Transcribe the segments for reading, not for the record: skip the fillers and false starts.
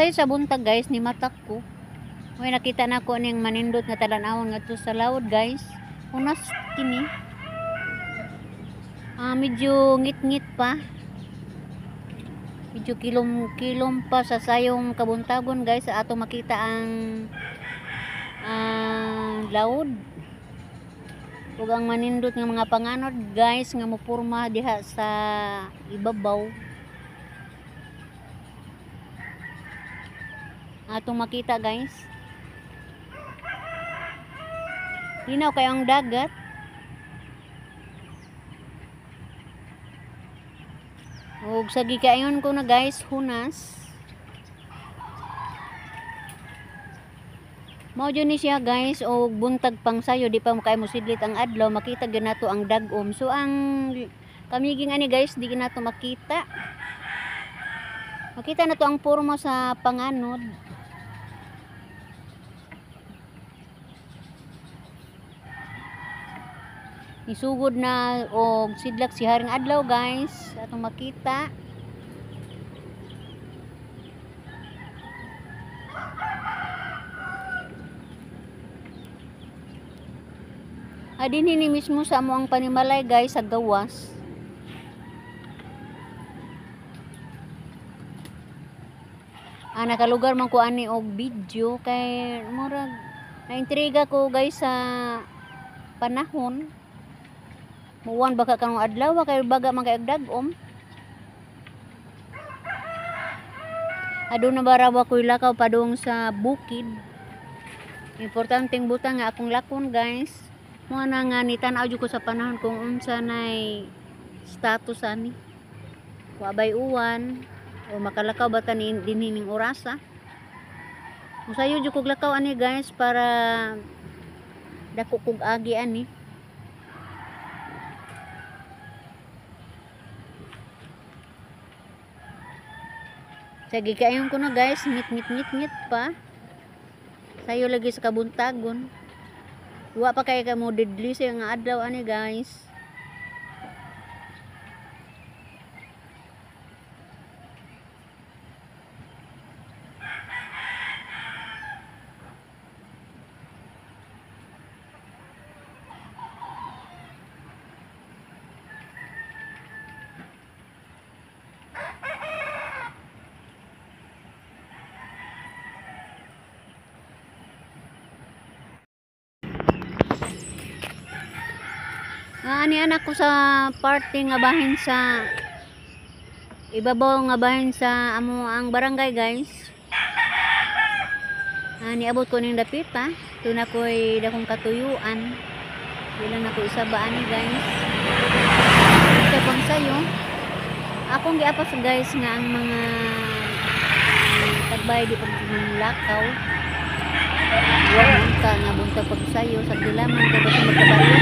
Sayo sa buntag guys ni matak ko. May nakita na ko ning manindot nga talan-awon ngadto sa lawod guys. Unas kini. Medyo ngit-ngit pa. Medyo kilom-kilom pa sa sayong kabuntagon guys sa ato makita ang lawod. Ug ang manindot nga mga panganod guys nga mopurma diha sa ibabaw. Atong makita guys. Linaw kayo ang dagat. Ug sa gikayon ko na guys, hunas. Mao jud ni siya guys, og buntag pang sayo di pa kay mosidlit ang adlaw, makita gyud nato ang dag-om. So ang kamiging ani guys, di nato makita. Makita nato ang porma sa panganod. Isugod na og sidlak si Haring Adlaw guys, atong makita. Dinhi ni mismo sa amo ang panimalay guys sa gawas. Nakalugar man ko ani og video kay murag naintriga ko guys sa panahon. Muwan baka kanong adlaw kay baga man kay dag-om. Aduna ba raw ako'y lakaw padung sa bukid. Importanteng butang nga akong lakon guys. Mo na nga nitan-aw jud ko sa panahon kung unsa nay status ani. Wa bay uwan o makalakaw ba ta ni dinhi ning orasa. Musayo jud kog lakaw ani guys para dako kog agi ani. Sige kayon ko na guys, ngit ngit ngit ngit pa. Sayo lagi sa kabuntagon. Wa pa kay kamo didli sa nga adlaw ani guys. Ani anak ko sa party nga bahin sa ibabaw nga bahin sa amo ang barangay guys. Niabot ko ning dapita. Tuna ko'y dakong katuyuan. Di lang nako isaba ani guys. Ito pang sayo. Akong giapas guys nga ang mga tagbay di pag lakaw. Wa unta nga buntag pag sayo sa dilaman kay basta magkabalyo.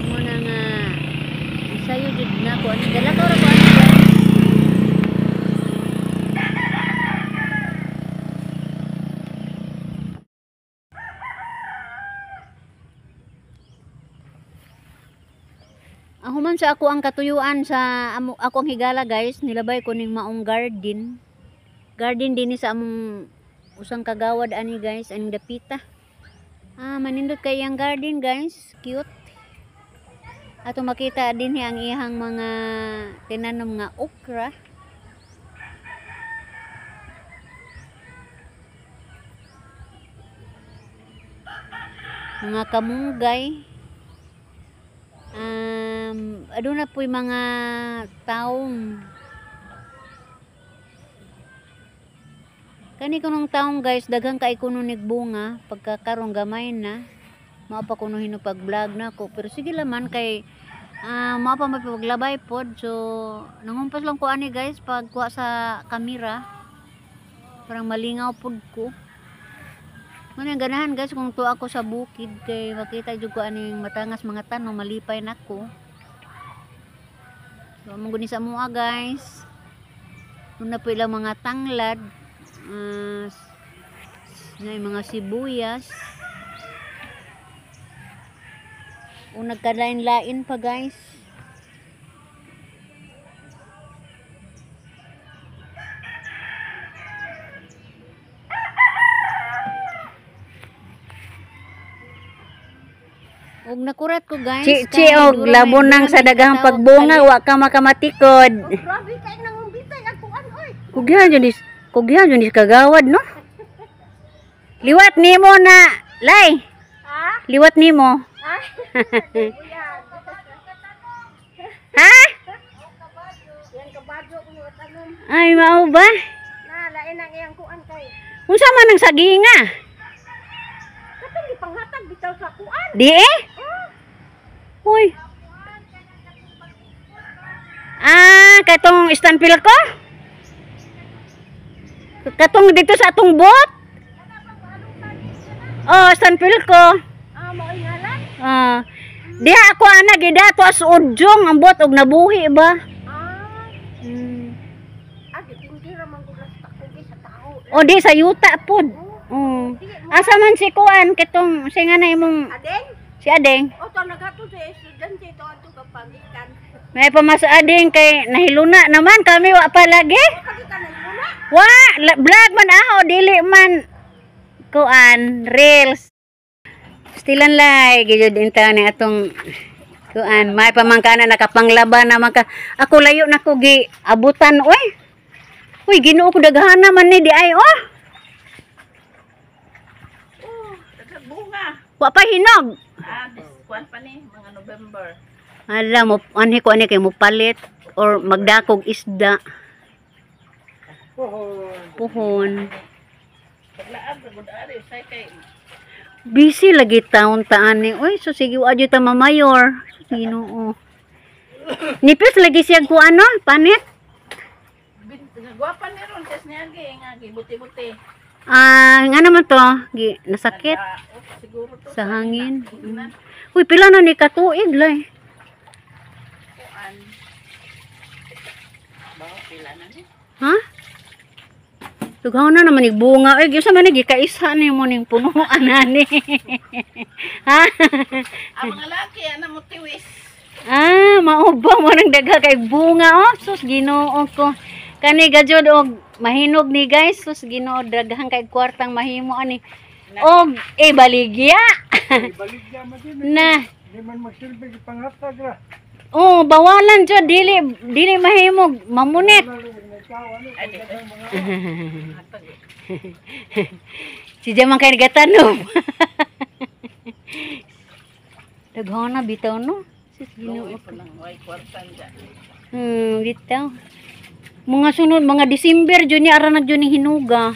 Muna nga sayo jud nako ani galakaw ra ko ani guys. Human sa ako ang katuyuan sa amo, ako ang higala guys, nilabay ko ning maong garden. Garden dinhi sa among usang kagawad ani guys, aning dapita. Manindot kay iyang garden guys, cute. Ato makita dinhi ang iyang mga tinanom nga okra. Mga kamunggay. Aduna po'y mga taong. Kani kunong taong guys, daghan kay kuno nigbunga pagkakaron gamay na. Mao pa kuno hinupag vlog nako, pero sige laman kay mao pa mapaglabay pod. So nangumpas lang ko ani guys pagkuha sa kamera. Parang malingaw pod ko. Muna ganahan guys kung tuwa ako sa bukid kay makita jud ko aning matangas mga tanom, malipay nako. So among guni sa mua guys. Una po ilang mga tanglad, na mga sibuyas. O nagkalain-lain pa guys. Ug nakurat ko, guys. Chi chi kay og dura may labonang dura sa may daghang katawag pagbunga kalit. Wa ka makamatikod. Oh, grabe kay nang umbitay ang kuan oy. Kugyan jud ni kagawad, no? Liwat nimo na, lay. Ha? Liwat nimo. Ay. Kuya. Ha? Yan kabadyo ko tanom. Ay, mao ba? Na lain ang iyang kuan kay. Unsa man ang saginga? Katong gipanghatag bitaw sa kuan. Di eh? Uy. Ah, katong stanpil ko? Katong dito sa atong bot? Oh, stanpil ko. Ah, mao ngalan. Ah. Diha ako ana gidato as udyong ang bot og nabuhi ba? Ah, ah gitindi ra man gud sa kugi sa tao. O di sa yuta pod. Oh. Asa man si kuan katong si nga na imong Adeng? Si Adeng? O to naghatod sa estudyante to adto ka pagikan. May pamasa Adeng kay nahiluna naman kami, wa pa lagi. O kagi ka nahiluna. Wa, vlog man aho, dili man kuan reels. Stilan lay gijud inta ni atong kuan, may pamangkana nakapanglaban naman ka. Ako layo na ko gi abutan oy. Uy, Ginoo ko, daghana man ni di ay oh. Oh, daghang bunga. Wa pa hinog. Ah, this kuan pa ni, mga November. Ala mo anhi ko ani kay mo palit or magdakog isda. Puhon. Paglaag gud ari say kay Busy lagi taon taan ni. Uy, so sige wa ta mamayor. Ginoo. Nipis lagi siya ku ano, panit. Gwapa ni ron ses niya gi nga gibuti-buti. Ah, nga naman to, gi, nasakit Oh, siguro to sa hangin. Tingnan. Uy, pila na ni katuig lay. Kuan. Ba, pila na ni? Ha? Tughaw na naman ig bunga. Uy, gyud man ni gikaisa ni mo ning punuan ani. Ha? Ang mga laki ana mo tiwis. Ah, mao ba mo nang dagha kay bunga oh. Sus, Ginoo ko. Kani gajud og mahinog ni, guys. Sus, Ginoo, daghang kay kwartang mahimo ani. Og eh baligya. Baligya man din. Na. Di man magsilbi panghatag ra. Oh, bawalan jud, dili dili mahimo mamunit. Ay, di. Hatag. Si Jaman kay nagatanom. Daghan na bitaw no. Sus, Ginoo Luoy ko. pa lang way kwartan dyan. Bitaw. Mga sunod, mga December jud ni ara na jud ni hinuga.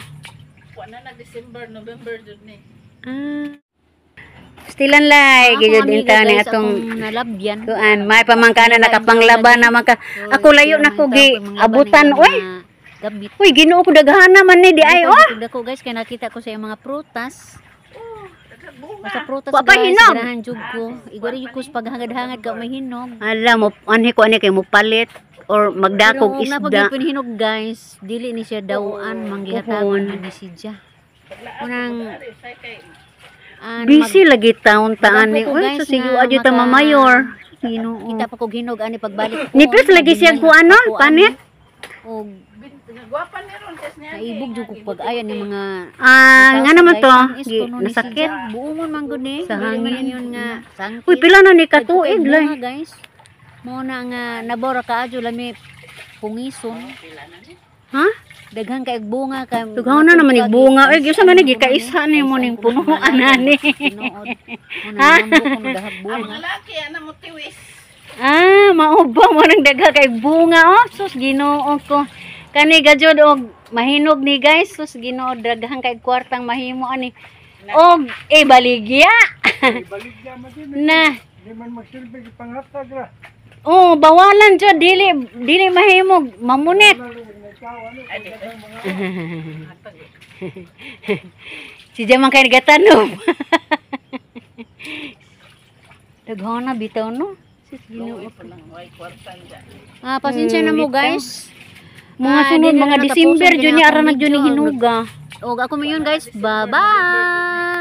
Kuan na na December, November jud ni. Ah. Stilan lay, Ako gijud amiga, inta ni guys, atong akong nalabyan. kuan, may pamangkana nakapanglaban naman ka. Ako layo na ko gi abutan oy. Gamit. Uy, Ginoo ko, daghana man ni di ay oh. Dako, guys, kay nakita ko sa iyang mga prutas. Oh, daghang bunga. Basta prutas, Wa pa guys, hinog. ganahan jud ko. Igwari jud ko sa paghangad-hangad ka may hinog. Ala mo anhi ko ani kay mo palit or magdakog Pero isda. napag hinog, guys, dili ni siya dawan manggihatagon Puhon. jud ni siya. Paglaag Unang gud ari say kay Busy lagi taon taan ni. magampo ko, Uy, guys, so sige nga wa jud ta mamayor. Ginoo. Kita pa kog hinog ani pagbalik ko. Nipis lagi siya ku ano, panit. Og Gwapa ni ron ses niya. naibog jud kog pag-ayo ni mga Ah, nga naman to, guys, gi, kuno ni nasakit siya. Buongon man gud ni. sa Dili man hangin. yun nga sangkit. Uy, pila na ni Kay katuig lay. bunga, guys. Mo na nga nabora kaadyo lami pungison. Ha? Daghan kay bunga kay Tughaw na naman ig bunga. Uy, gyud man ni gikaisa ni mo ning punuan ani. Tinuod. Mo na nambo ko dahag Ang bunga. mga laki ana mo tiwis. Ah, mao ba mo nang dagha kay bunga oh. Sus, Ginoo ko. Kani gajud og mahinog ni, guys. Sus, Ginoo, daghang kay kwartang mahimo ani. Og eh baligya. Baligya man din. Na. Di man magsilbi panghatag ra. Oh, bawalan jud, dili dili mahimo mamunit. Ay, di. Hatag. Si Jaman kay nagatanom. Daghan na bitaw no. Sus, Ginoo Luoy ko. pa lang way kwartan dyan. Ah, pasensya na mo, Bitaw. guys. Mga Ah, sunod dili mga na December natapusan jud ni kini ara na akong jud ni video. hinuga. Og ako mo yun, guys. Bye-bye.